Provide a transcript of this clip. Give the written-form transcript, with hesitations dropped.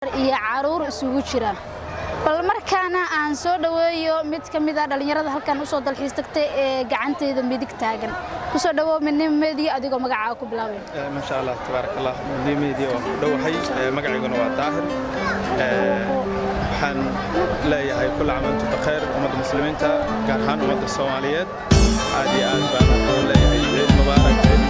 Iyo caruur isugu jira. Bal markaana aan soo dhoweeyo mid ka mid ah dhallinyarada halkan usoo dalxiis tagtay ee gacanteyda midig taagan. Kusoo dhawow Midnimo Media, adigoo magacaaga ku bilaabay. Maasha Allah, tabaarak Allah. Midnimo Media waan ku dhowahay. Magacayguna waa Daahir. Waxaan leeyahay كل عام وأنتم بخير, ummadda Muslimiinta, gaar ahaan ummadda Soomaaliyeed. Aad iyo aad baan u leeyahay ciid mubaarak, ciid.